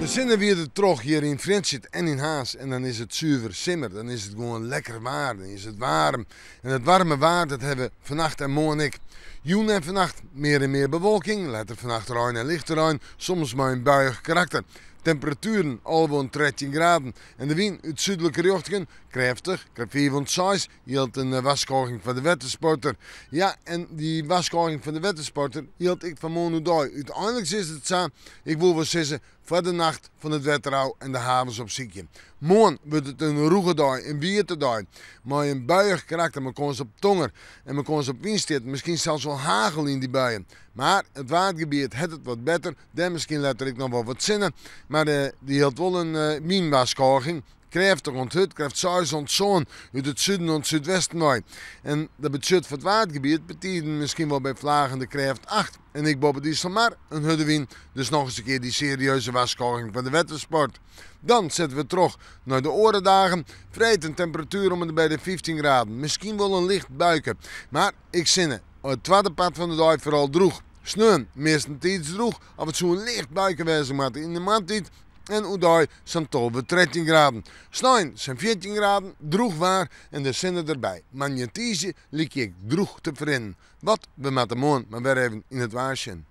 sinne wie der troch hjir yn Frjentsjer en yn Harns en dan is it suver simmer, dan is it gewoan lekker waar, dan is it waarm. En it waarme waar dat hawwe we fannacht en moarn ek. Jûn en fannacht mear en mear bewolking, letter fannacht rein en lichte rein, soms mei in buiïch karakter. Temperatueren 11 oant 13 graden en de wyn út súdlike rjochtingen, krêftich, krêft 5 oant 6, jildt in warskôging foar de wettersporter. Ja, en dy warskôging foar de wettersporter jildt ek foar moarn oerdei. Uteinliks is it sa, ik woe wol sizze, foar de nacht fan it wetter ôf en de havens opsykje. Moarn wurdt it in rûge dei, in wiete dei, mei in buiïch karakter, mei kâns op tonger en mei kâns op wynstjitten, miskien sels wol hagel yn dy buien. Mar it Waadgebiet hat it wat better, dêr miskien letter ek noch wol wat sinne, mar der jildt wol in wynwarskôging. Krêftich oant hurd, krêft seis oant sân út it suden oant súdwesten wei. En dat betsjut foar it Waadgebiet betiden miskien wol by flagen de krêft acht. En ek boppe de Iselmar in hurde wyn, dus nochris in kear dy serieuze warskôging foar de wettersport. Dan sette we troch nei de oare dagen. Freed in temperatuer om en by de 15 graden, miskien wol in licht buike. Mar ek sinne, it twadde part fan de dei foaral drûch. Sneon meastentiids drûch of it soe in licht buike wêze moatte yn de moarntiid. En oerdei sa'n 12, 13 graden. Snein sa'n 14 graden, drûch waar en de sinne derby. Moandei en tiisdei lykje ek drûch te ferrinnen. Wat, we moatte moarn mar wer even yn it waar sjen.